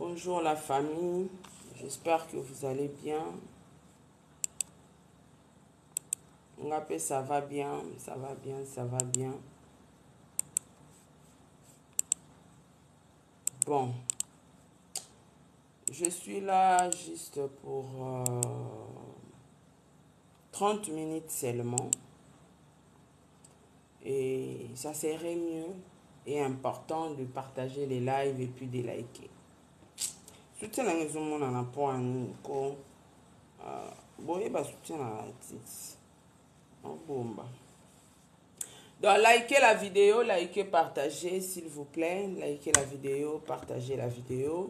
Bonjour la famille, j'espère que vous allez bien. Ngape, ça va bien, ça va bien, ça va bien. Bon, je suis là juste pour euh, 30 minutes seulement. Et ça serait mieux et important de partager les lives et puis de liker. Soutien na ezomonana mpo ya nini ko euh, boyeba soutien na titi obomba. Donc, likez la vidéo, likez, partagez, s'il vous plaît. Likez la vidéo, partagez la vidéo.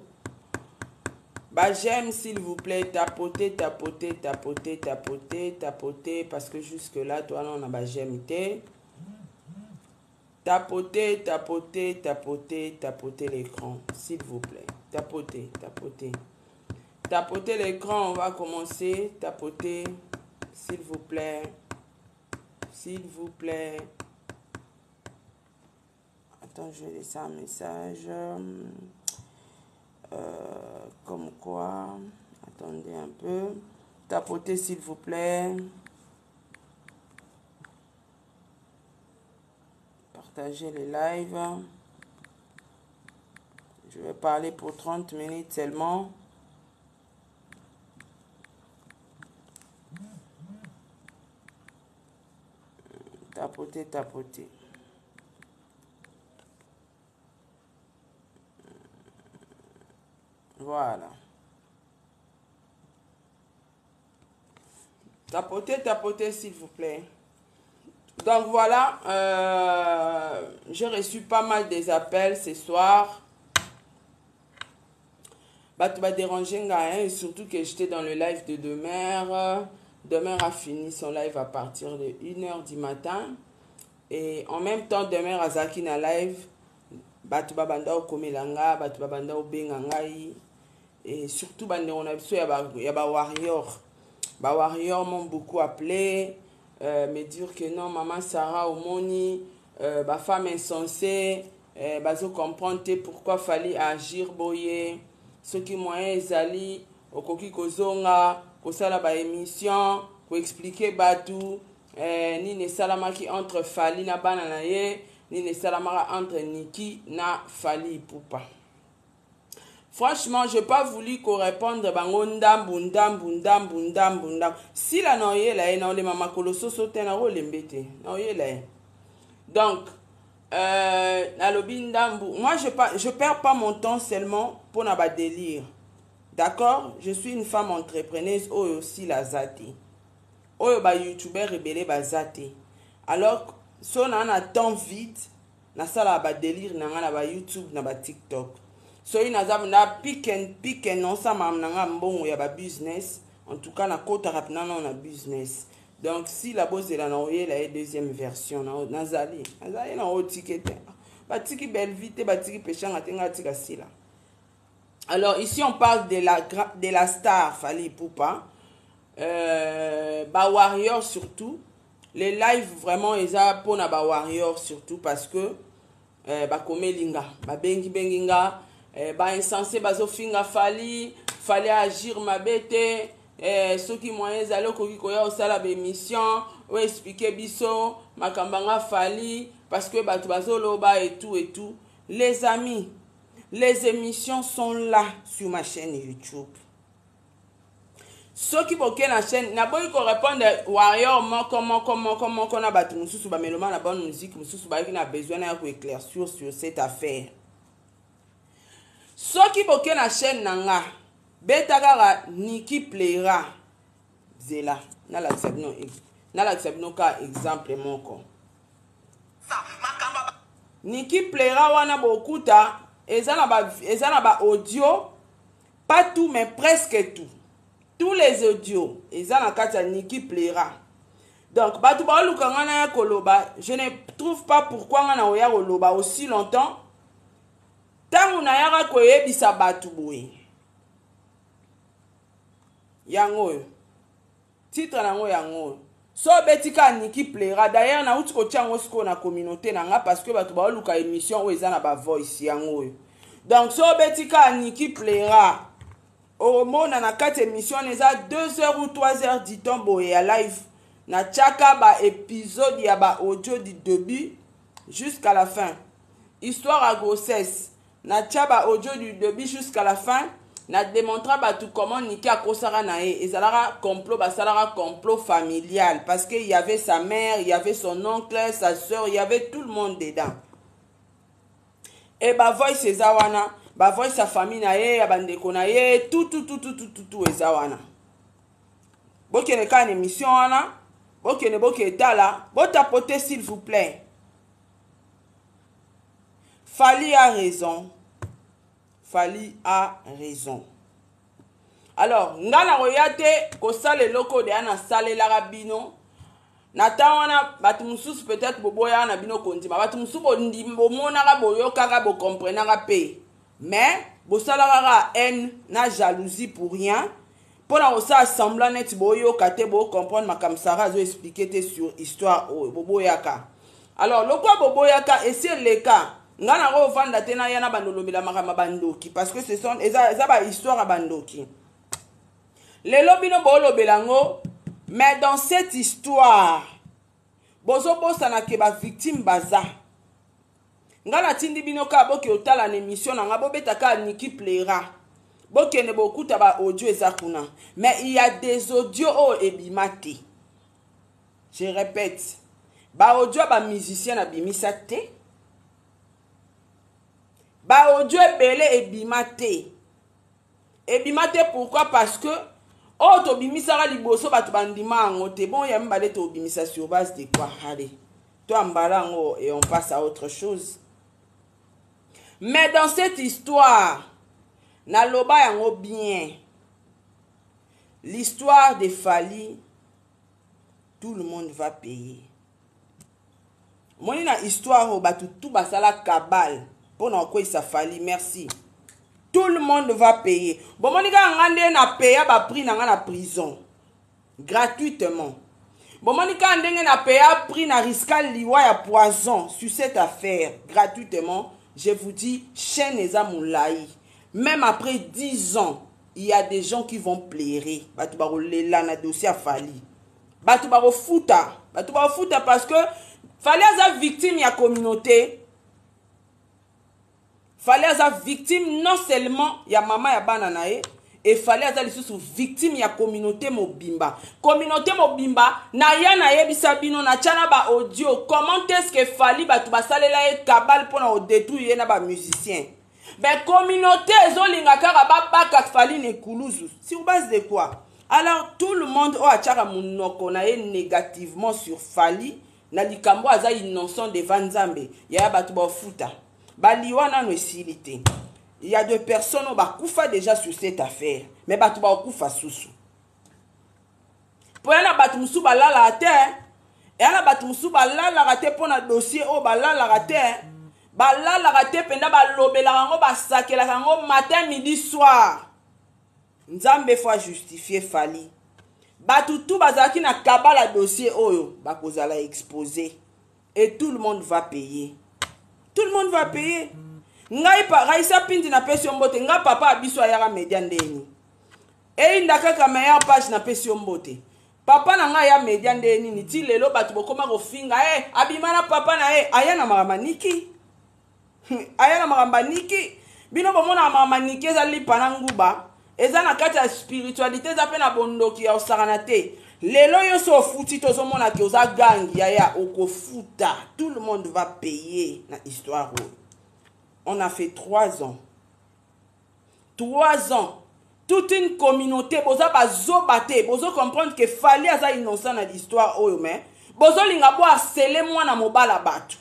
Bah, j'aime, s'il vous plaît, tapoter, tapoter, tapoter, tapoter, tapoter, parce que jusque-là, toi, là, on a bah, j'aime, Tapoter, tapoter, tapoter, tapoter l'écran, s'il vous plaît. Tapoter, tapoter. Tapoter l'écran, on va commencer. Tapoter, s'il vous plaît. S'il vous plaît. Attends, je vais laisser un message. Euh, comme quoi. Attendez un peu. Tapotez, s'il vous plaît. Partagez les lives. Je vais parler pour 30 minutes seulement. Tapoter, tapoter. Voilà. Tapotez, tapotez, s'il vous plaît. Donc voilà, euh, j'ai reçu pas mal des appels ce soir. Bato ba déranger nga hein, surtout que j'étais dans le live de Demer. Demer a fini son live à partir de 1h du matin. Et en même temps, Demer azalaki na live. Bato babanda okomela nga, bato babanda obenga ngai. Et surtout bandeko na biso ya ba, ya ba warrior. Ba warrior m'ont beaucoup appelé. Euh, me dire que non, maman Sarah omoni, euh, ba femme insensée, euh, bazo comprendre te pourquoi fallait agir boye. Soki moyen ezali, okoki kozonga, kosala ba émission, ko expliquer batu, eh, nini esalamaki entre Fally na bana na ye, nini esalamaka entre Nicky na Fally Ipupa. Franchement, j'ai pas voulu ko répondre bango ndambu ndambu ndambu ndambu ndambu. Sila na oyela ye na olema makolo soso te na olembe te. Na oyela ye. Donc euh, nalobi ndambu. Moi je pas je perds pas mon temps seulement pour na ba délire. D'accord? Je suis une femme entrepreneuse oyo sila aza te. Oyo ba youtubeur ebele baza te. Alors so na na temps vide Nasalaka ba delire na nga na ba YouTube na ba TikTok. Soki naza na pick and pick and naosala makambo na nga mbongo ya ba business. En tout cas nakotaka mpena nao na business. Donc sila bozela na oyela ye deuxième version na nazali nazali na otike te. Batiki Bellevue te batiki Peshanga te nga atika sila. Alors ici on parle de la de la star Fally Ipupa. Euh, ba warriors surtout Les live vraiment eza pona ba warrior surtout parce que eh, bakomeli nga babengi bengi nga eh, ba insense bazofinga Fally Fally agir mabe te eh, soki moyen ezali okoki koya osala ba émission o expliquer biso makambo nga Fally parce que bato bazoloba et tout et tout les amis les émissions sont là sur ma chaîne YouTube soki boke na chaîne naboyi ko répondre warrior moko moko moko moko na bato mosusu bameloma na bonne musique mosusu bayaki na besoin na ya koéclaircir sur cette affaire soki boke na chaîne na nga beta kaka niki plaira zela nalakisa bino nalakisa bino ka exemple moko niki plaira wana bokuta eza na ba, eza na ba audio Pas tout mais presque tout. Tous les audios eza na kati ya Nicky Plaira. Donc bato baoluka nga naya koloba, je ne trouve pas pourquoi nga na oya koloba aussi longtemps. Tango nayaka koyebisa bato boye. Yango oyo. Titre nango yango oyo. So obeti kaka Nicky Plaira. D'ailleurs nauti kotia yango sikoyo na communauté na nga parce que bato baoluka émission oyo eza na ba voice yango oyo. Donc so obeti kaka Niki Pleura, okomona na kati émission wana eza 2 heures ou 3 heures du temps boye ya live. Natiaka ba épisode ya ba audio du début jusqu'à la fin. Histoire ya grossesse, natia ba audio du début jusqu'à la fin. Na démontra bato comment Niki akosaka na ye, ezalaka complot, basalaka complot familial, parce que il y avait sa mère, il y avait son oncle, sa soeur, il y avait tout le monde dedans. E bavoice eza wana, bavoice ya famille na ye, ya bandeko na ye, tout tout tout tout tout tout, tout eza wana. Bokende kaka na émission wana, bokende, bokende tala, botapote s'il vous plaît. Fally a raison, Fally a raison. Alors nga na koya te kosala eloko oyo deya nasalelaka bino na ntango wana. Bato mosusu peut-être boboyaka na bino kondima, bato mosusu bomonaka, boyokaka, bokomprenaka mpe, mais bosalaka kaka haine na jalousie pour rien, mpona kosala semblant neti boyoka te, bocomprendre makambo Sara azoexpliquer te sur histoire oyo. Boboyaka. Alors lokwa boboyaka, esi eleka. Nga na kovanda te, naya na bandolobela makambo ya bandoki, parce que ce sont eza bahistoire ya bandoki. Lelo bino boolobela yango, mais dans cette histoire bozobosana ke bavictime baza. Nga natindi bino kaka boke otala na émission na nga, bobeta kaka Niki Pleura, bokende bokuta ba audio eza kuna. Mais il y a des audio oyo ebima te. Je répète, baaudio ya bamusicien nabimisa te, baaudio ebele ebima te, ebima te. Pourquoi? Parce que oyo tobimisaka liboso, bato bandima yango te. Bon, ya mibale tobimisa sur base de quoi? Allez, toambala yango et on passe à autre chose. Mais dans cette histoire, naloba yango bien, l'histoire de Fally, tout le monde va payer. Omoni, na histoire oyo, bato tu basala cabale mpo na kokweyisa Fally. Merci, tout le monde va payer. Bomoni kaka nga nde na paya baprix na nga na prison gratuitement. Bomoni kaka ndenge na paya prix na risqua liwa ya poison sur cette affaire gratuitement. Je vous dis, chaîne eza molai. Même après 10 ans, il y a des gens qui vont pleurer. Bato bakolela na dossier ya Fally. Bato bakofuta, bato bakofuta, parce que Fally aza victime ya communauté. Fally aza victime non seulement ya mama ya bana na ye, e Fally aza lisusu victime ya communauté mobimba, communauté mobimba. Naya nayebisa bino, natya na baaudio comment est ce que Fally, bato basalela ye cabale mpona kodétruire ye na bamusicien. Mais communauté ezolinga kaka babaka Fally na ekuluzu. Sur base de quoi? Alors tout le monde oyo atiaka monoko na ye négativement sur Fally na likambo, aza innocent devant Nzambe. Yaya, bato bafuta baliwa nano esili te. Il y a des personnes oyo bakufa déjà sur cette affaire, mais bato bakokufa susu mpo ya na bato mosusu balalaka te. Eya na bato mosusu balalaka te mpo na dossier oyo, balalaka te, balalaka te mpenza, balobelaka yango, basakelaka yango matin, midi, soir. Nzambe faut ajustifie Fally. Bato tu bazalaki na cabale dossier oyo bakozala exposé et tout le monde va payer, tout le monde va payer. Ngai pa Raisa Pindi, napesi yo mbote. Ngai papa abiso ayaka media ndeni eyinda kaka meilleure page, napesi yo mbote. Papa na ngai aya media nde nini? Ti lelo bato bokóma kofinga e abima na papa na ye, aya na makambo aniki, aya na makambo aniki. Bino bomonaka makambo aniki eza lipa na nguba, eza na kati ya spiritualité, eza mpe na bondoki ya kosakana te. Lelo yo so ofuti, tozomonaki oza gangi. Yaya, okofuta, tout le monde va payer na histoire oyo. On a fait 3 ans, 3 ans, toute une communauté boza bazoba te. Bozo comprendre que Fally aza innocent na l'histoire oyo, mais bozolinga bo harceler mwana mobala. Bato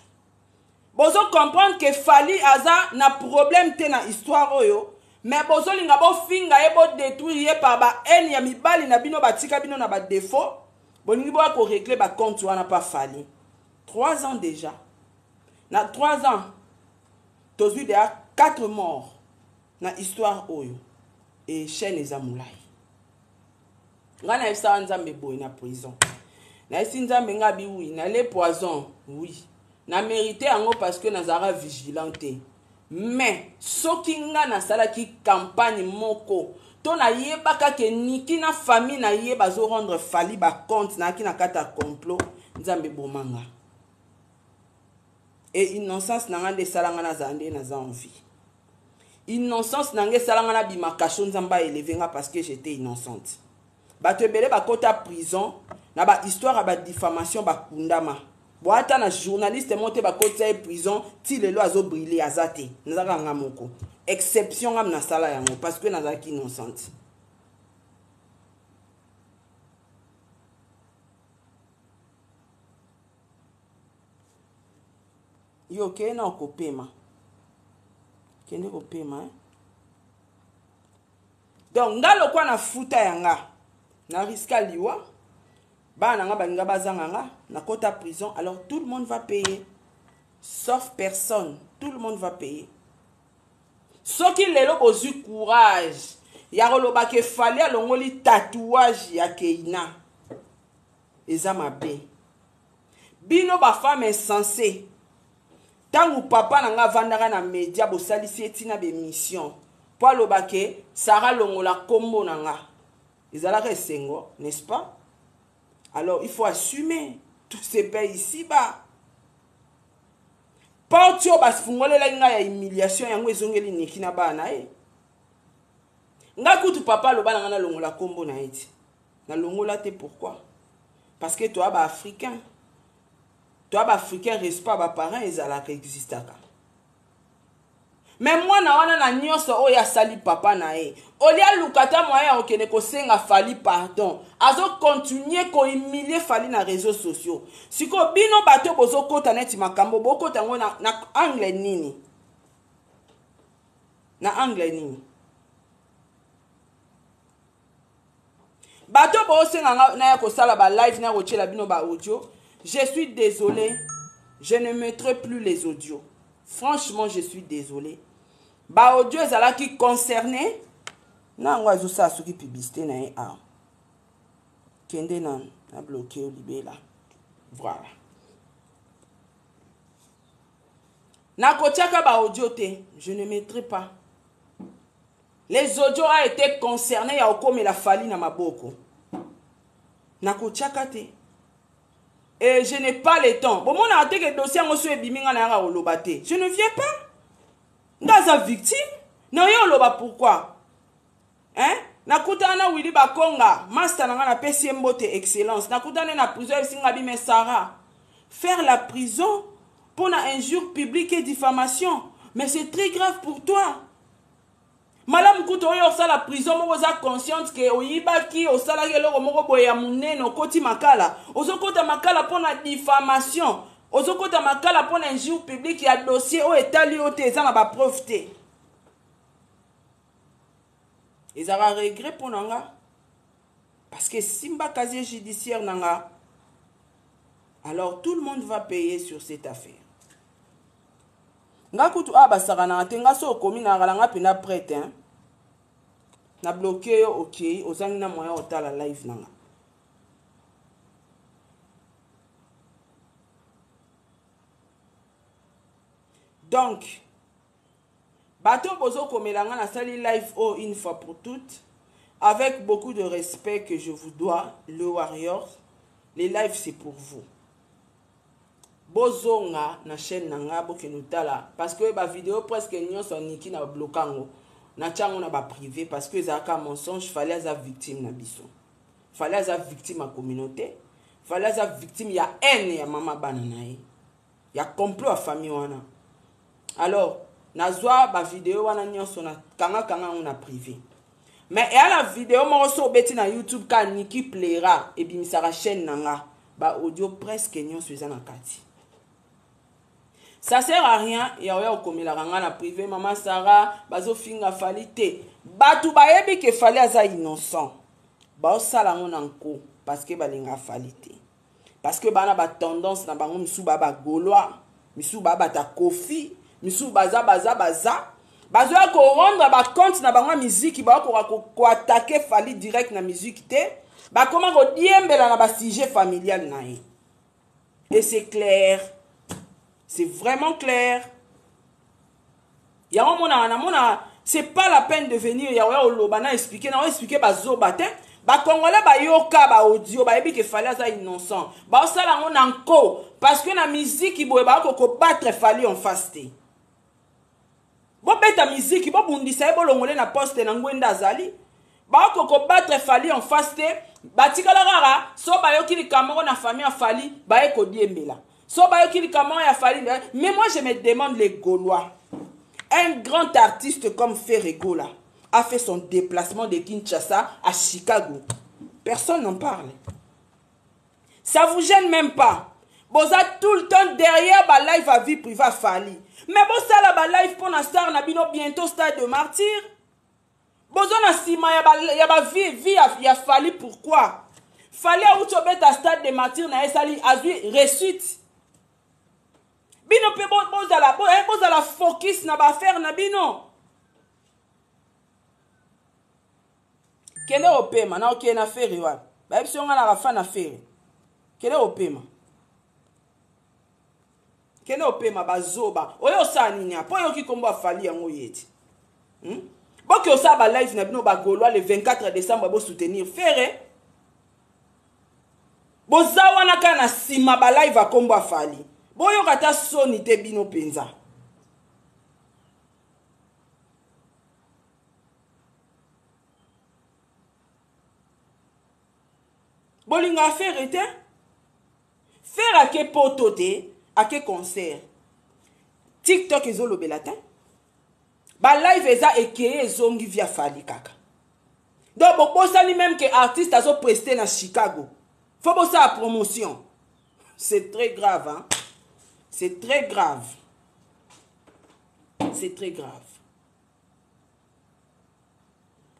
bozo comprendre que Fally aza na problème te na histoire oyo, mais bozolinga bofinga ye, bodétruire ye par bahaine ya mibali na bino. Batika bino na badéfaut, bolingi boya korégler bacompte wana pa Fally. 3 ans déjà, na 3 ans tozwi deya 4 morts na histoire oyo e chaîne eza molai. Ngai nayebisaka Nzambe boye na prison, nayebisi Nzambe ngai abi: oui, nale poison, oui, na mérité yango parce que nazalaka vigilant te. Mais soki nga nasalaki campagne moko to nayebaka ke Nicky na famille na ye bazo rendre Fally ba compte nayaki na kati ya complot Nzambe boma nga. Et innocence na nga nde esala nga nazala nde naza en vie. Innocence na nga esala nga nabima cachot Nzambe a eleve nga parce que j'étais innocente. Bato ebele bakota prison na ba histoire ya ba diffamation bakundama. Bo ata na journaliste moko te bakotisa ye prison ti lelo azo briller aza te. Naza kaka nga moko. Exception nga nasala yango parce que nazalaki innocente. Yo okei na okopema. Kende kopema eh. Donc nga lokwa na futa ya nga na riska liwa bana na nga balinga bazanga nga na kota prison alors tout le monde va payer sauf personne tout le monde va payer soki lelo bozwi courage ya koloba ke fali alongoli tatouage ya keina eza mabe bino bafemme insense Tangu papa na nga avandaka na media bosalisi ye ti na b'emission po aloba ke Sarah longola kombo na nga ezalaka esengo n'est-ce pas? Alors il faut assumer tout se paye ici bas. Porte oyo bafungolelaki nga ya humiliation yango ezongeli Nicky na bana na ye. Nga kutu papa aloba na nga nalongola kombo na ye ti. Nalongola te pourquoi? Parce que toa ba africain. Toi ba africain respect ba parents ezalaka existaka. Mais mwana wana na nyonso oyo asali papa na ye olie aluka ata moyen ya kokende kosenga Fally pardon azo continuer ko humilier Fally na réseaux sociaux. Sikoyo bino bato bozokota neti makambo bokota yango na, na angle nini? Na angle nini? Bato bosenga nga naya kosala ba live naya kotiela bino ba audio je suis désolé je ne mettrai plus les audios franchement je suis désolé ba audio ezalaki concerné na yango azosala soki publicité na ye awa kende nanu na bloke yo libela voilà nakotiaka ba audio te je ne mettrai pas Les audios a ete concerne ya okomela Fally na maboko. Nakotiaka te. Et je n'ai pas le temps. Bomonaka te ke dossier yango so ebimi nga nayaka koloba te. Je ne viens pas. Nga aza victime. Na yo oloba pourquoi? Hein? Nakutana na Willy Bakonga, master na nga napesi ye mbote excellence. Nakutana na prison yebisi nga bi mais Sarah, faire la prison pour na injure publique et diffamation, mais c'est très grave pour toi. Malamu kutu oyo osala prison moko oza consciente ke oyibaki osalaki eloko moko boye ya monene okoti makala ozokota makala mpo na diffamation ozokota makala mpo na injure publique ya dossier oyo etali yo te eza na bapreuve te ezalaka regret mpo na nga parce que simba casier judiciaire na nga alors tout le monde va payer sur cette affaire Nga kutu awa basakanaka te nga so okomi nalaka na nga pena prete hein. Na bloque yo okei ozangi na moyen otala live na nga. Donc bato bozokomela nga nasali live oyo une fois pour toutes avec beaucoup de respect que je vous dois le warriors les lives c'est pour vous. Bozonga na chaîne na nga bokende otala parce que ba video presque nyonso ya Nicky na bloka yango na tia yango na ba privé parce que ezalaka mensonge fallait aza victime na biso fallait aza victime ya communauté fallait aza victime ya haine ya mama bana na ye ya complot ya famille wana alors nazwa ba video wana nyonso na kanga kanga yango na privé mais eya na video moko so obeti na youtube ka Nicky plaira ebimisaka chaîne na nga Ba audio presque nyonso eza na kati. Ça sert à rien ya oya okomelaka nga na privé mama Sarah bazofinga Fally te. Bato bayebi ke Fally aza innocent. Baosala yango na nko parce que balinga Fally te. Parce que bana ba tendance na bango misusu ba ba gaulois, misusu ba bata Koffi, misusu baza baza baza bazoya ko rendre ba compte na bango ya miziki bakoka ko attaquer Fally direct na musique te bakoma kodiembela na ba sujet familial na ye et c'est clair c'est vraiment clair. Yango monaka na monaka c'est pas la peine de venir ya oya oloba na expliquer na expliquer bazoba te. Ba congolais bayoka ba audio bayebi ke Fally aza innocent. Baosala yango na nko parce que na musique boye ba ko battre Fally en face te. Bobeta musique bobundisa ye bolongole na poste na ngwenda azali. Ba ko battre Fally en face te. Batikala kaka so bayoki likambo moko na famille ya Fally baye kodiembela. So bayoki likambo ya Fally, mais moi je me demande les Gaulois. Un grand artiste comme Ferre Gola a fait son déplacement de Kinshasa à Chicago. Personne n'en parle. Ça vous gêne même pas. Boza tout le temps derrière ba live à vie privée à Fally. Mais bosala ba live pour na star na bino bientôt stade de martyr. Boza na sima ya ba, ya ba vie, vie ya, ya Fally pourquoi? Fally a uti obeta stade de martyr na esali azui réussite. Bino pe bozala, bo, eh, bozala focus na ba affaire na bino. Kende opema na okende na Ferre wapi? Bayebisi yo nga na rafa na Ferre. Kende opema. Kende opema bazoba. Oyo osala nini apo oyoki kombo ya Fally yango yeti. Boki osala ba live na bino ba Gaulois le 24 décembre bo soutenir Ferre. Boza wana kaka na sima ba live ya kombo ya Fally. Boyoka ta soni te bino penza. Bolinga Ferre te? Ferre ake poto te, ake concert. TikTok ezolobela te. Ba live eza ekeye ezongi via Fally kaka. Donc bobosani même que artiste azo prester na Chicago. Faut bosala promotion. C'est très grave hein. C'est très grave. C'est très grave.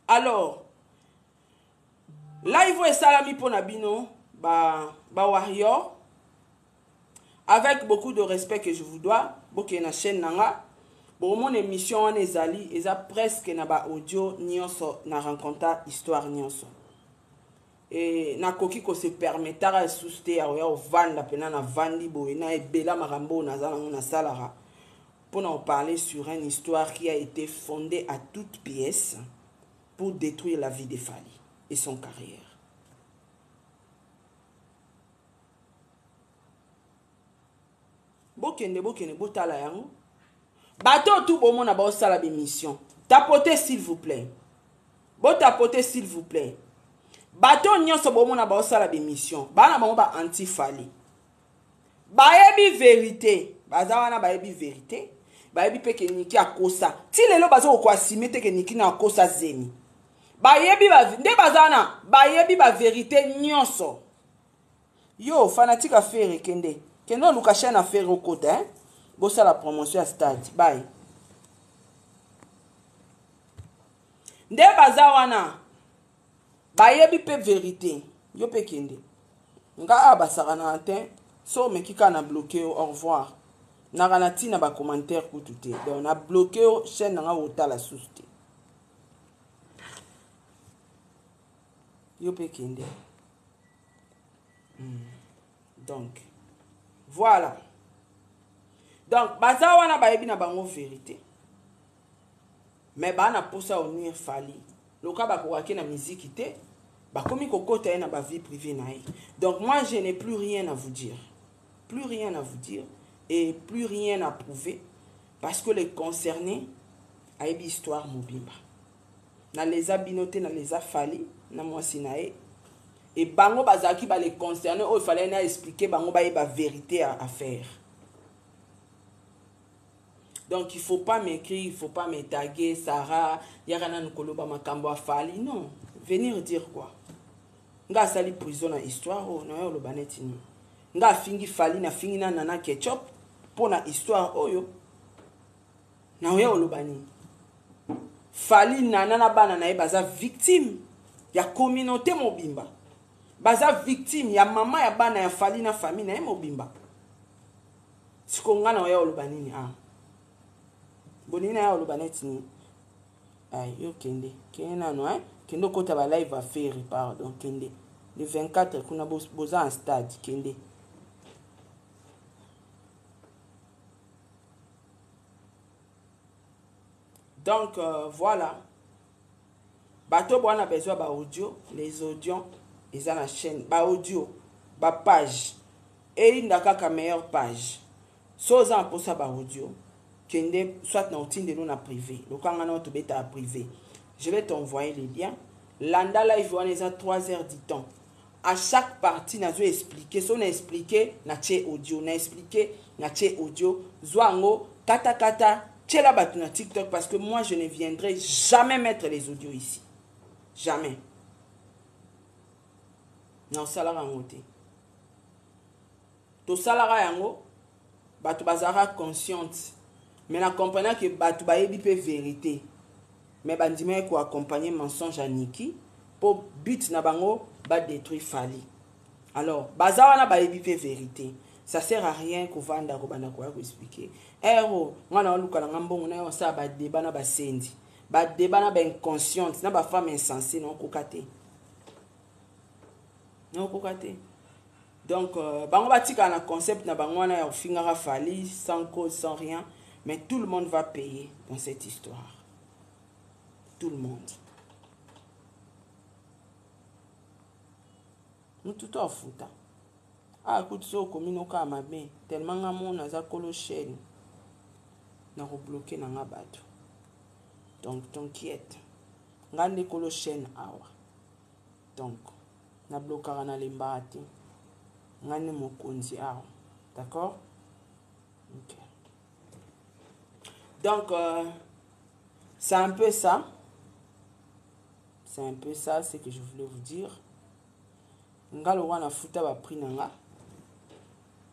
Alors, live esalami pona bino ba ba warrior avec beaucoup de respect que je vous dois, boke na chaîne nanga bomona émission wana ezali eza presque na ba audio nyonso na rencontra histoire nyonso. Et nakoki ko se permettre lisusu te ya koya kovanda pena na vandi boye na ebela makambo oyo naza nango nasalaka mpona koparler sur une histoire qui a été fondée à toutes pièces pour détruire la vie de Fally et son carrière. Bokende, bokende, botala yango. Bato tout bomona baosala bémission. Tapotez s'il vous plaît. Botapote s'il vous plaît. Bato nyonso bomona baosala bémission. Bana bango ba anti-Fally. Bayebi vérité. Baza wana bayebi vérité. Bayebi pe ke Niki akosa. Ti lelo bazo ko assumer te ke Niki na akosa zemi. Bayebi ba nde baza wana bayebi ba vérité nyonso. Yo fanatique ya Ferre kende. Kende oluka chaîne ya Ferre okota hein. Bosala promotion ya stade. Bye. Nde baza wana bayebi pe vérité. Yo pe kende. Nga a basaka na te so meki ka na bloquer au revoir. Naka na tina ba commentaire kutu te. Donc na bloquer chaîne nga otala susu te. Yo pe kende. Donc voilà. Donc baza wana bayebi na bango vérité. Mais ba na posa onuire Fally. Loka bakokaki na musique te, bakomi kokota ye na ba vie privée na ye. Donc moi je n'ai plus rien à vous dire. Plus rien à vous dire et plus rien à prouver parce que les concernés ayebi histoire mobimba. Na leza bino te, na leza Fally na mwasi na ye. Et bango bazalaki ba les concernés oyo fallait na expliquer bango bayeba vérité à faire. Donc il faut pas m'écrire, il faut pas me taguer Sarah, yaka nanu koloba makambo ya Fally. Non, venir dire quoi? Nga asali prison na histoire oyo na yo loba neti nini? Nga afingi Fally na fingi na Nana Ketchup po na histoire oyo. Na yo loba nini? Fally Nana na bana na ye baza victime ya communauté mobimba. Baza victime ya mama ya bana ya Fally na famille na ye mobimba. Siko nga na oya oloba nini ah? Boningi na ya oloba neti nini? Ay, yo kende. Kende nano hein? Kende okota ba live ya Ferre, pardon, kende. Le 24 kuna boza en stade, kende. Donc euh, voilà. Bato bwana besoin ba audio, les audios eza na chaîne, ba audio, ba page. Eyinda kaka meilleure page. So oza na posa ba audio, kende soit na otindelo na privé. Lokanga na tobeta privé. Je vais t'envoyer les liens. Landa live wana eza 3 heures du temps. À chaque partie nazo expliquer, so na expliquer na tie audio, na expliquer na tie audio, zwa yango kata kata tiela bato na TikTok parce que moi je ne viendrai jamais mettre les audios ici. Jamais. Na osalaka yango te. Tosalaka yango bato bazalaka consciente mais na comprenant que bato bayebi mpe vérité mais bandimaki koaccompagne mensonge ya Niki mpo but na bango badétruire Fally. Alors baza wana bayebi mpe vérité, ça sert à rien kovanda kobanda koya koexpliquer ero nga na oluka na nga mbongo na yo osala badeba na basendi, badeba na bainconsciente na bafemme insensé, na okoka te, na okoka te. Donc bango batikala na concept na bango wana ya kofingaka Fally sans cause, sans rien, mais tout le monde va payer dans cette histoire, tout le monde. Mutu to afuta ah kutu so okomi nokaa mabe tellement nga mona aza kolo chaîne na kobloke na nga bato. Donc t'inquiète, nga nde kolo chaîne awa, donc nablokaka, nalembaka te, nga nde mokonzi awa, d'accord? Ok, donc c'est un peu ça, c'est un peu ça ce que je voulais vous dire. Nga lokwa nafuta baprix na nga,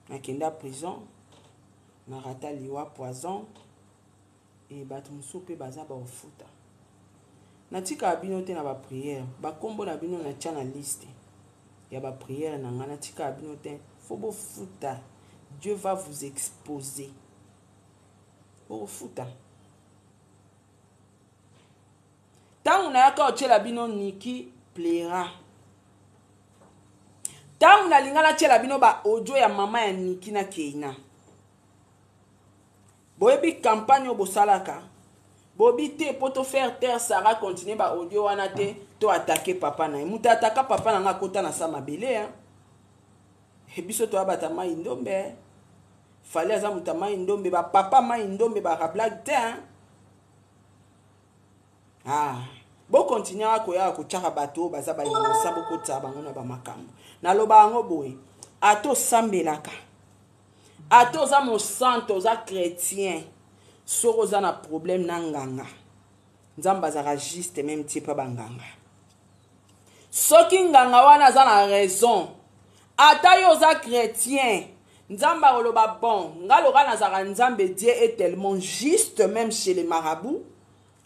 nakenda prison, narata liwa poison e bato mosusu mpe baza baofuta. Natikaka bino te na baprière, bakombo na bino natia na liste ya baprière na nga. Natikaka bino te, fo bofuta. Dieu va vous exposer, bokofuta. Ntango nayaka otiela bino Niki plaira, ntango nalinga natiela bino baaudio ya mama ya Niki na Keina, boyebi campagne oyo bosalaka, bobi te mpo to faire taire Sara, continue baaudio wana te, to atake papa na ye. Moto ataka papa na nga akota na sa mabele. Biso toyabata mai ndombe, Fally aza moto ya mai ndombe, bapapa mai ndombe baka blague te. Ah, bokontinuaka koyaka kotyaka bato oyo baza bainosa, bokotisaka bango na bamakambo. Naloba yango boye, ata osambelaka, ata oza mosanto, oza chrétien, soki oza na problème na nganga, Nzambe azalaka juste même tie mpa banganga. Soki nganga wana aza na raison, ata yo oza chrétien, Nzambe akoloba: bon, nga loka nazalaka Nzambe. Dieu est tellement juste, même chez les marabouts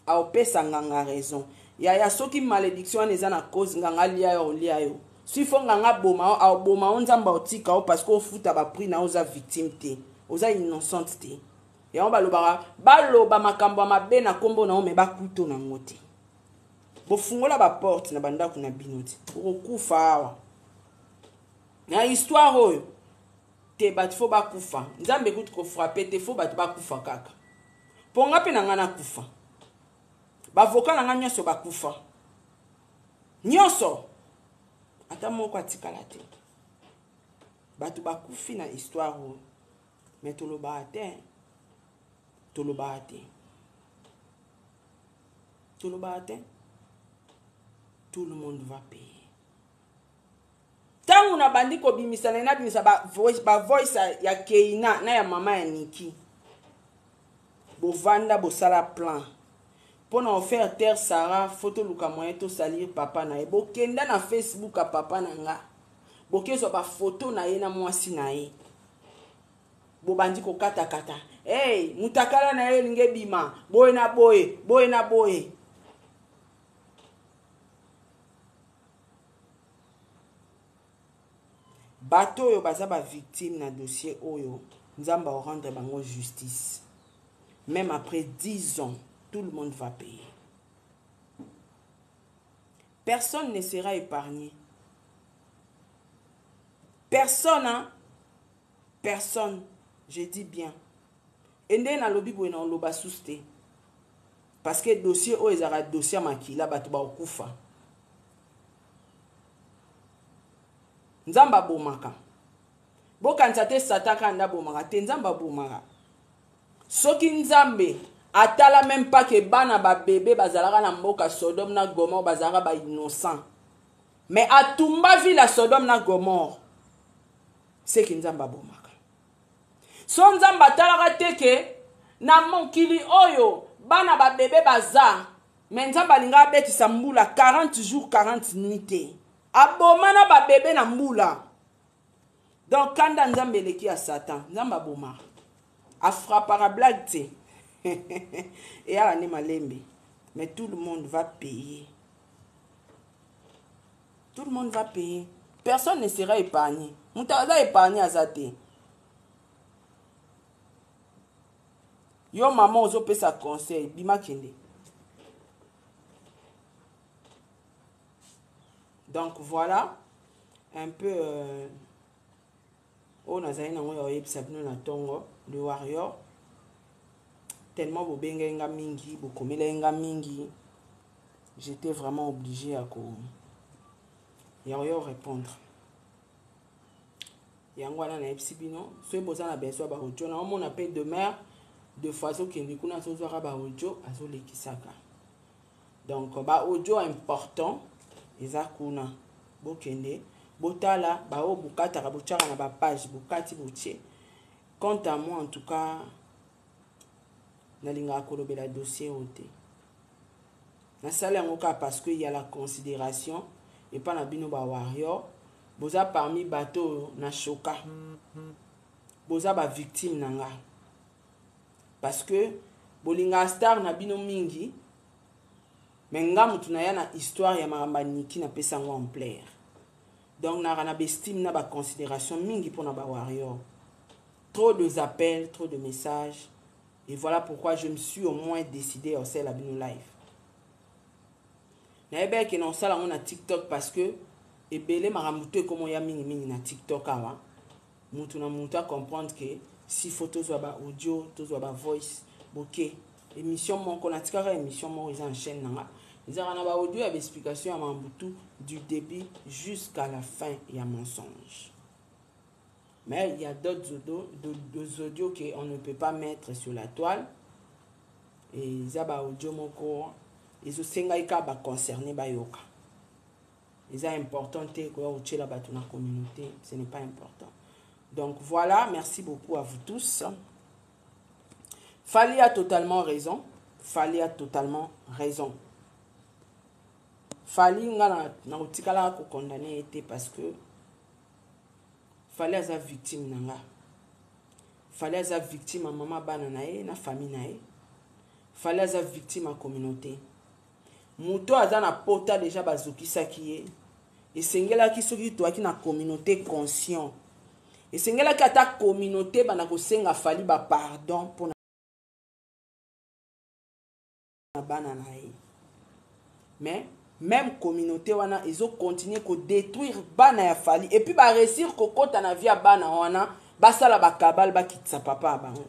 aopesa nganga raison. Yaya, soki malédiction wana eza na cause nganga alia yo, olia yo, s'il faut nganga aboma yo, aoboma yo. Nzambe aotika yo parce que ofuta baprix na yo, oza victime te, oza innocente te. Yango balobaka, baloba makambo ya mabe na nkombo na yo, me bakuto nango te. Bofungola baporte na bandako na bino te, okokufa awa na histoire oyo te. Bato fo bakufa, Nzambe kutu kofrapper te, fo bato bakufa kaka mpo nga mpe na ngai nakufa. Bavoka na ngai nyonso bakufa nyonso, ata moko atikala te. Bato bakufi na histoire oyo, me tolobaka te, tolobaka te, tolobaka te. Tout le monde va payer. Ntango nabandi kobimisa, na nabimisa bavoice ba ya Keina na ya mama ya Niki, bovanda bosala plan mpo na ofaire taire Sara. Fo toluka moyen tosalir papa na ye. Bokenda na Facebook ya papa na nga, bokezwa bafoto na ye na mwasi na ye, bobandi kokatakata: hey, mutakala na ye elingi ebima boye na boye, boye na boye. Bato oyo baza bavictime na dossier oyo, Nzambe aorendre bango justice. Même après 10 ans, tout le monde va payer, personne ne sera épargné, personne, hein? Personne, je dis bien. E nde nalobi boye, na oloba susu te. Parce que dossier oyo ezalaka dossier ya makila, bato bakokufa. Nzambe abomaka. Bokanisa te Satan kaka nde abomaka te, Nzambe abomaka. Soki Nzambe atala meme pas que bana ba bebe bazalaka na mboka Sodome na Gomorre bazalaka ba innocent. Mais atumba ville ya Sodome na Gomorre. Seki Nzambe abomaka. So Nzambe atalaka te ke na mokili oyo bana ba bebe baza, mais Nzambe alinga abetisa mbula 40 jours 40 nuits te. Aboma na ba bebe na mbula. Donc kanda Nzambe eleki ya Satan. Nzambe abomaka. Afrappaka blague te. Eyaka nde malembe. Mais tout le monde va payer. Tout le monde va payer. Personne ne sera épargné. Moto aza épargné aza te. Yo mama ozopesa conseil, bima kende. Donc voilà un peu euh, oyo nazali nango ya koyebisa bino na ntongo le warrior tellement bobengaki nga mingi bokomelaki nga mingi j'étais vraiment obligé ya ko ya koya répondre yango wana nayebisi bino soki boza na besoin ba audio naomona mpe demeure de fois azokende kuna azozwaka ba audio azolekisaka Donc ba audio important eza kuna bokende botala ba oyo bokataka botiaka na ba page bokati botie. Quant à moi en tout cas nalingaka kolobela dossier oyo te. Nasali yango kaka parce que ya la considération epa na bino ba warrior boza parmi bato oyo na choka boza ba victime na nga. Parce que bolingaka star na bino mingi mais nga mutu naya na histoire ya makambo ya Nicky na pesa yango ampleur. Donc naka na bestime na ba considération mingi pona ba warrior. Trop de appels, trop de messages et voilà pourquoi je me suis au moins décidé ya osala bino live. Nayebaki ke na osala yango na TikTok parce que ebele makambo to ekomoya mingi mingi na TikTok awa. Mutu na mutu a comprendre que s'il faut tozwa ba audio, tozwa ba voice, boke. Émission moko, natikaka émission moko eza en chaîne nanga. Ezalaka na ba audio ya ba explication ya mambo tout du début jusqu'à la fin ya mensonge. Mais il y a d'autres audio, d'autres audio que on ne peut pas mettre sur la toile. Et eza ba audio moko ezosengai kaka ba concerné bayoka. Eza important te koya kotiela bato na communauté, ce n'est pas important. Donc voilà, merci beaucoup à vous tous. Fally a totalement raison. Fally a totalement raison. Fally nga na, na kotikala ko condamner ye te parce que Fally aza victime na nga. Fally aza victime ya mama bana na ye na famille na ye. Fally aza victime ya communauté. Moto aza na pota deja bazokisaki ye. Esengelaki soki toyaki na communauté conscient. Esengelaki ata communauté bana kosenga Fally ba pardon pona bana na ye. Mais même communauté wana ezo continuer ko détruire bana ya Fally et puis ba réussir kokota na vie ya bana wana basala ba cabale bakitisa papa ya bango.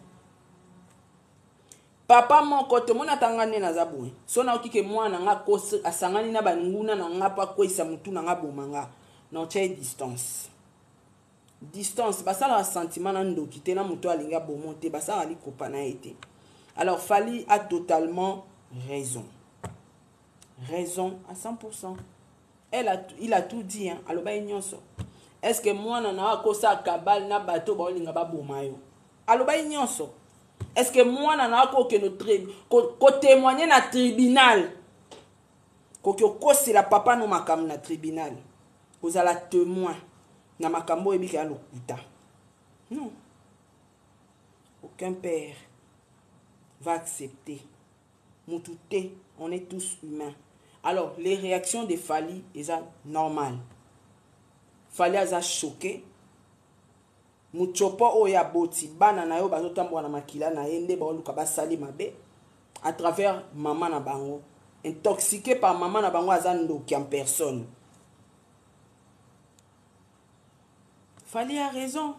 Papa moko te omoni ata nga nde naza boye so nayoki ke mwana na nga asangani na banguna na nga mpo akweyisa motu na nga aboma nga na otya ye distance distance basalaka sentiment na ndoki te na moto alingi abomo te basalaka likopa na ye te alors Fally a totalement raison raison à 100% Elle a, il a tout dit hein, aloba ye nyonso. Est-ce que mwana na akosa kabal na bato baolinga baboma yo? Aloba ye nyonso. Est-ce que mwana na akokende ko témoigner na tribunal? Koki okosela papa no makambo na tribunal. Kozala témoin na makambo oyebi ke ya lokuta. Non. Aucun père va accepter. Mutu te, on est tous humains. Alors, les réactions de Fally eza normal. Fally aza choqué. Mutshopo oyo aboti bana na yo bazotambola na makila na ye nde baoluka basali mabe à travers mama na bango. Intoxiqué par mama na bango aza ndoki en personne. Fally a raison.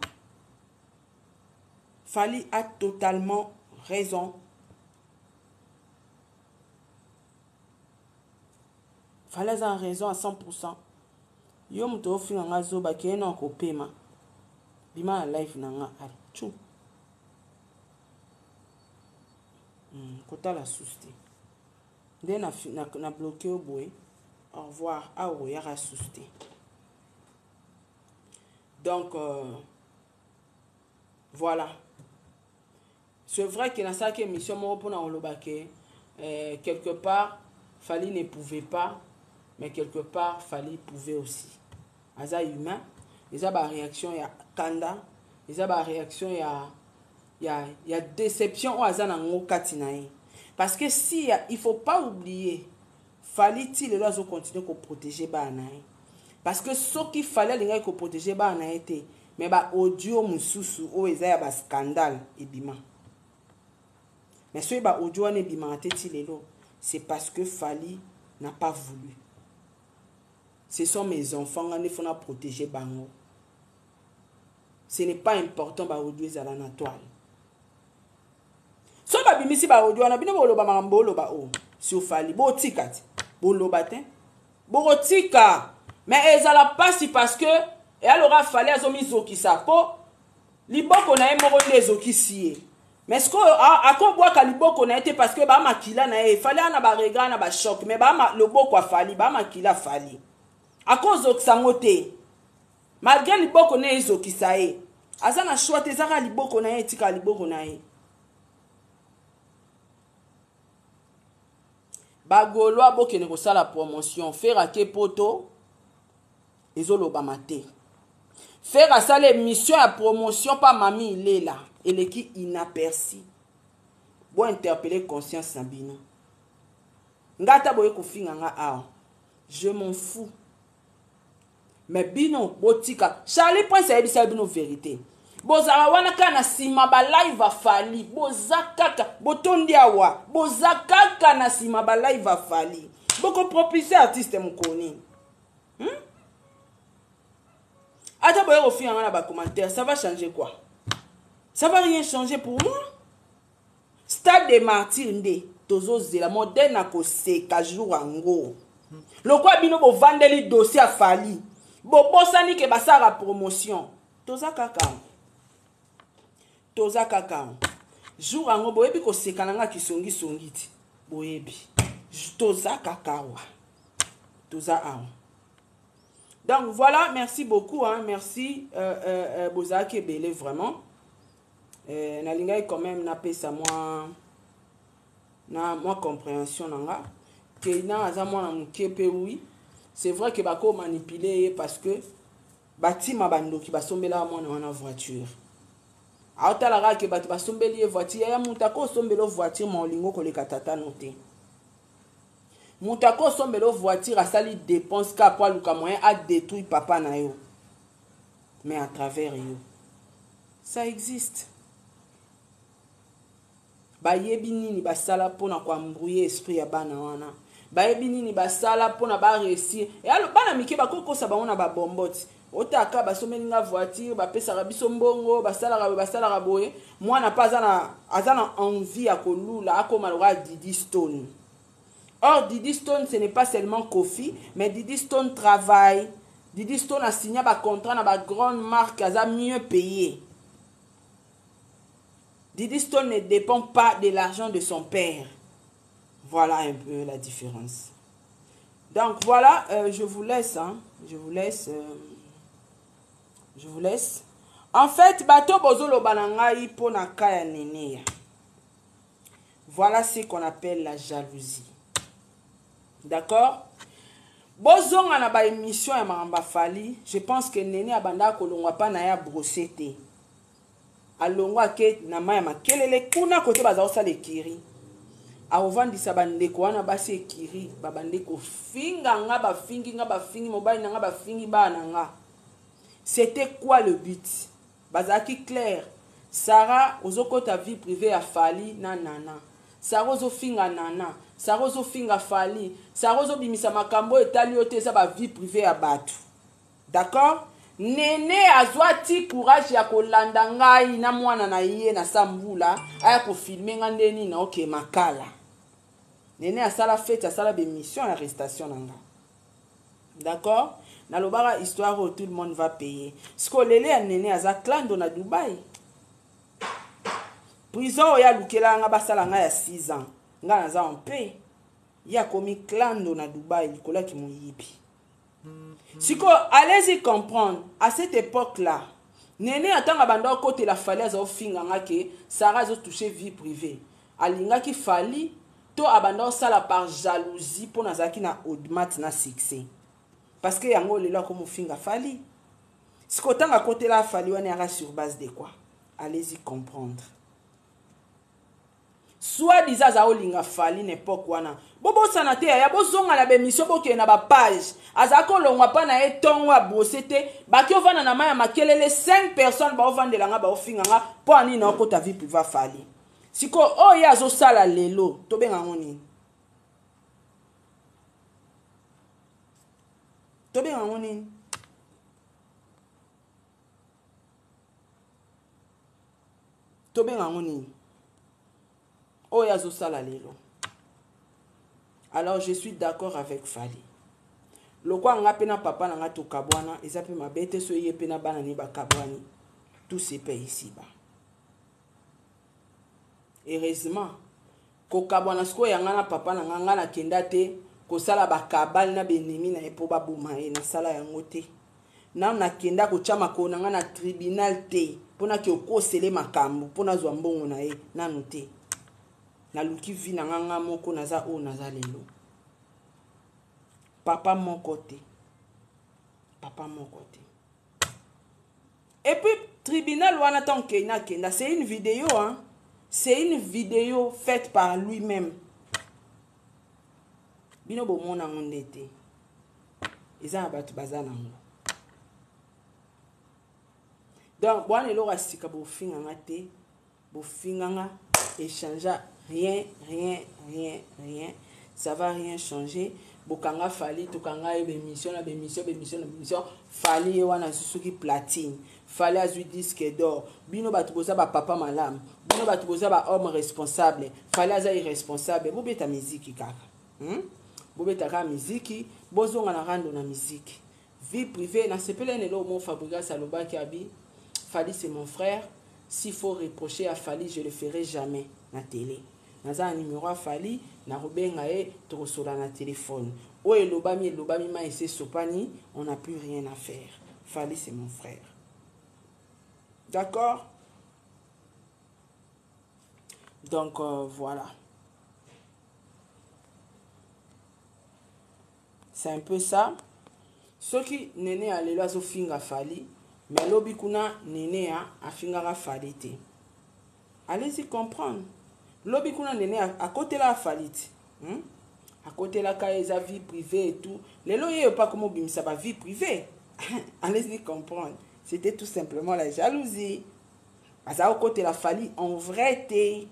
Fally a totalement raison. Fally aza na raison à 100%. Yo moto ofinga nga zoba keye na kopema. Bima na live na nga. Allez, tchou. Kotala susu te. Nde na bloqué yo boye. Au revoir. Awa okoyaka susu te. Donc, voilà. C'est vrai que nasalaki émission moko mpona koloba ke quelque part Fally ne pouvait pas, mais quelque part Fally pouvait aussi. Aza humain, eza ba réaction ya kanda, eza ba réaction ya déception oyo aza nango kati na ye. Parce que si il faut pas oublier Fally ti lelo azo continuer ko protéger bana na ye. Parce que soki Fally alingaki ko protéger bana na ye te, mais ba audio mosusu oyo eza ya ba scandale ebima. Mais soki ba audio wana ebimaka te ti lelo, c'est parce que Fally n'a pas voulu. Ce sont mes enfants, nga nde faut na protéger bango. Ce n'est pas important ba audio ezala na toile. So babimisi ba audio wana, bino boloba makambo boloba o sur Fally, botika te, boloba te, bokotika. Mais ezala pasi parce que eyaloka Fally azomizokisa po liboko na ye moko nde ezokisi ye. Mais ce que akobwaka liboko na ye te parce que ba makila na ye, Fally ana ba regret na ba choc, mais ba loboko afali, ba makila Fally. Akozokisa ngo te. Malgré liboko na ye ezokisa ye. Aza na choix te, ezaka liboko na ye, etika liboko na ye. Bagaulois bokende kosala promotion, Ferre ake poto ezolobama te. Ferre asala émission ya promotion pa mami ilela eleki inaperçu. Bo interpeller conscience na bino. Ngata boye kofinga nga awa. Je m'en fous. Mais bino botika Charlie Prince ayebisa bino vérité. Bozala wana kaka na sima ba live afali, boza kaka botondi awa, boza kaka na sima ba live afali. Boko propulser artiste mokoni. Ata boye kofinga nga na ba commentaire, ça va changer quoi? Ça va rien changer pour moi. Stade des Martyrs nde tozozela modèle na koseka jour yango. Lokwa bino bovandeli dossier afali. Bobosani ke basala promotion. Toza kaka. Toza kaka. Jour yango boyebi koseka na nga kisongi songi ti. Boyebi. Toza kaka wa. Toza awa. Donc voilà, merci beaucoup hein, merci bozalaki ebele vraiment. Nalingaki quand même napesa moi na moi compréhension na nga. Keina aza mwana moke pe oui. C'est vrai que bako manipuler ye parce que batima bandoki basombela mwana wana voiture. Aotalaka ke bato basombeli ye voiture, ya moto akosombela voiture ma olingo koleka tata no te. Moto akosombela voiture asali dépense ka po aluka moyen a détruire papa na yo. Mais à travers yo. Ça existe. Bayebi nini basala pona ko embrouiller esprit ya bana wana. Bayebi nini basala pona ba réussir. Et alors bana mike bakokosa bango na ba bomboti. Otaka basomeli nga voiture, bapesaka biso mbongo, basalaka boye, basalaka boye. Mwana pa aza na envie ya kolula, akoma lokola Didi Stone. Or Didi Stone ce n'est pas seulement Kofi, mais Didi Stone travaille. Didi Stone a signé ba contrat na ba grande marque, aza mieux payé. Didi Stone ne dépend pas de l'argent de son père. Voilà un peu la différence. Donc voilà, je vous laisse, hein. Je vous laisse. Je vous laisse. En fait, bateau bozolo banangai pona kaya nene. Voilà ce qu'on appelle la jalousie. D'accord? Bozonga na ba émission ya Mamba Fally, je pense que Nene abanda kolongwa pa na ya brosser te. Alongwa ke na maya makelele kuna kote baza osala ekiri. Aovandisa bandeko wana basi ekiri, ba bandeko finga nga ba fingi nga ba fingi mobali na nga ba fingi bana nga. C'était quoi le but? Bazaki clair. Sarah ozokota vie privée ya Fally na Nana. Sarah ozofinga Nana, Sarah ozofinga Fally, Sarah ozobimisa makambo etali yo te eza ba vie privée ya bato. D'accord? Nene azwati courage ya kolanda ngai na mwana na ye na sambula aya ko filmer nga ndeni na oke makala. Nene asala fête, asala ba émission ya arrestation na nga. D'accord? Nalobaka histoire oyo tout le monde va payer. Sikoyo lele ya Nene aza clando na Dubaï. Prison oyo alukela nga basala nga ya 6 ans. Nga naza en paix. Ye akomi clando na Dubaï likolo ya kimoyibi. Sikoyo allez-y comprendre à cette époque là. Nene atanga banda okotela Fally aza ofinga nga ke Sarah azo toucher vie privée. Alingaki Fally to abanda osala par jalousie mpo nazalaki na audimat na succès. Parce que yango lelo akomofinga Fally. Sikoyo ntango akotela Fally wana yaka sur base de quoi? Allez-y comprendre. Soit disant aza olinga Fally na époque wana. Bobosana te yaya, bozonga na bemission, bokende na ba page. Azalaki kolongwa pa na ye ntongo abrose te, baki ovanda na mai ya makelele 5 personnes baovandela nga baofinga nga mpo anini na okota vie privée Fally. Sikoyo oyo ye azosala lelo tobenga yango nini? Tobenga yango nini? Tobenga yango nini? Oyo azosala lelo. Alors je suis d'accord avec Fally. Lokwa nga pe na papa na nga tokabwana, eza pe mabe te so ye pe na bana ni bakabwani. Tout se paye ici bas. Heureusement kokabwana sikoyo ya nga na papa na nga, nga nakenda te kosala bakabale na benemi na ye mpo baboma ye, nasala yango te. Nanu nakenda kotya makolo na nga na tribunal te mpo nake okosele makambo mpo nazwa mbongo na ye, nanu te. Naluki vie na nga nga moko, naza oyo naza lelo. Papa moko te, papa moko te. Et puis tribunal wana tant Keina kenda, c'est une vidéo hein. C'est une vidéo faite par lui-même. Bino bomona ngo nde te. Eza na bato baza nango. Donc bwana eloko ya sika bofinga nga te, bofinga nga échangea rien rien rien rien, ça va rien changer. Bokanga Fally, tokanga ye bémission na bémission, bémission na bémission. Fally ye wana soki platine, Fally azwi disque d'or. Bino bato boza ba papa malamu, bino bato boza ba homme responsable. Fally aza irresponsable, bobeta miziki kaka. Bobeta kaka miziki, bozonga na rando na miziki. Vie privée, na sepele na eloko moko Fabregas alobaki abi, Fally c'est mon frère, s'il faut reprocher à Fally, je le ferai jamais na télé. Naza na numéro ya Fally, nakobenga ye, tokosola na téléphone. Oyo elobami, elobami, mai ese sopani, on n'a plus rien à faire. Fally c'est mon frère. D'accord? Donc voilà. C'est un peu ça. Soki Nene ya lelo azofinga Fally, mais lobi kuna Nene ya afingaka Fally te. Allez-y comprendre. Lobi kuna Nene akotela Fally te. Akotelaka ye eza vie privée et tout. Lelo ye pa komo bimisa ba vie privée. Allez-y comprendre. C'était tout simplement la jalousie. Aza okotela Fally en vrai te.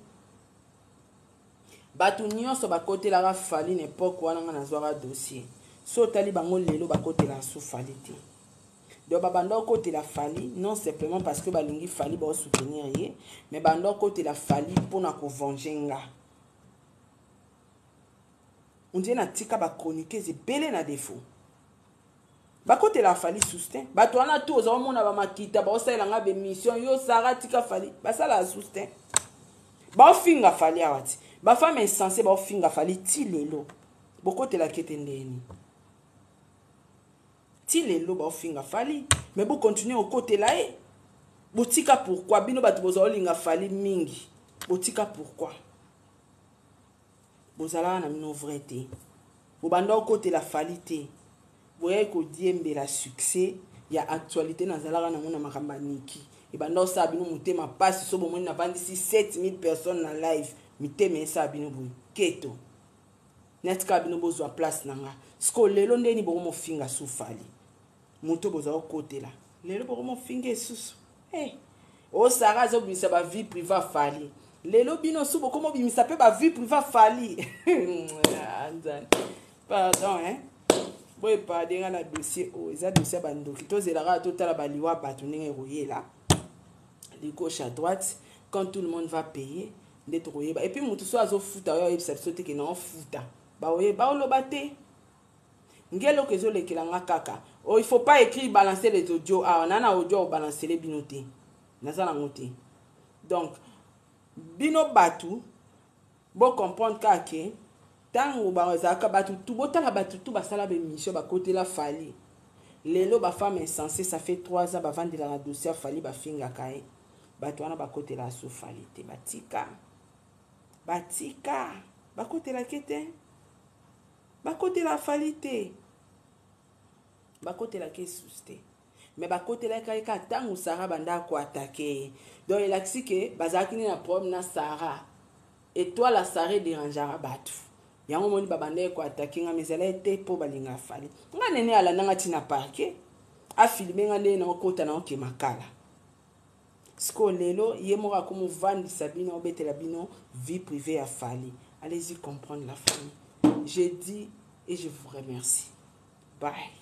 Bato nyonso bakotelaka Fally na époque wana nga nazwaka dossier. So otali bango lelo bakotelaka su Fally te. Donc babanda okotela Fally non simplement parce que balingi Fally ba soutenir ye, mais banda okotela Fally pona ko venger nga. On dirait na tika ba chroniqueuse ebele na défaut. Bakotela Fally soutien. Bato wana tout oza omona ba makita ba osalela nga ba émission yo Sarah tika Fally, basala soutien. Ba ofinga Fally awa ti. Ba femme insensée ba ofinga Fally ti lelo. Bokotela kete ndeni. Ti lelo ba ofinga Fally, mais bo continuer okotela ye. Botika pourquoi bino bato boza olinga Fally mingi. Botika pourquoi? Bozalaka na bino vrai te. Bobanda okotela Fally te. Boyai kodiembela succès ya actualité nazalaka nango na makambo ya Niki. Ebanda osala bino motema pasi so bomoni navandisi 7000 personnes na live, mitema esala bino boye. Keto. Natika bino bozwa place na nga. Siko lelo ndeni bokomofinga su Fally. Moto boza okotela. Lelo bokomofinga esusu. Hey. O Sarah azobimisa ba vie privée Fally. Lelo bino su bokomobimisa pe ba vie privée Fally. Pardon hein. Boye pardon nga na dossier o eza dossier ba ndoki. Tozelaka totala ba liwa bato ndenge ekoyela. De gauche à droite quand tout le monde va payer nde tokoyeba. Et puis mutu so azofuta oyo ayebisa biso te ke na ofuta. Ba oye ba oloba te. Nge eloko ezolekela nga kaka. Oh, il faut pas écrire balancer les audios awa. Na na audio obalancele bino te. Naza nango te. Donc bino batu bo comprendre kaka ke ntango bazalaka bato tu botala bato tu basala baémission bakotela Fally. Lelo bafemme insensé, ça fait 3 ans bavandela na dossier ya Fally, bafingaka ye. Bato wana bakotela asu Fally te, batika batika bakotelaki te, bakotela Fally te, bakotelaki esusu te. Mais bakotelaki ye kaka ntango Sara banda koattaquer ye. Donc elakisi ke bazalaki nde na problème na Sara. Étoile ya Sara edérangeaka bato yango. Omoni, babandaki koattaquer nga, mais ezalaki te mpo balingaka Fally. Nga nene alandanga ntina parquet, afilmer nga ndenge naokota naokema kala. Sikoyo lelo ye moko akomovandisa bino, obetela bino vie privée ya Fally. Allez-y comprendre, la famille. Je dis et je vous remercie. Bye.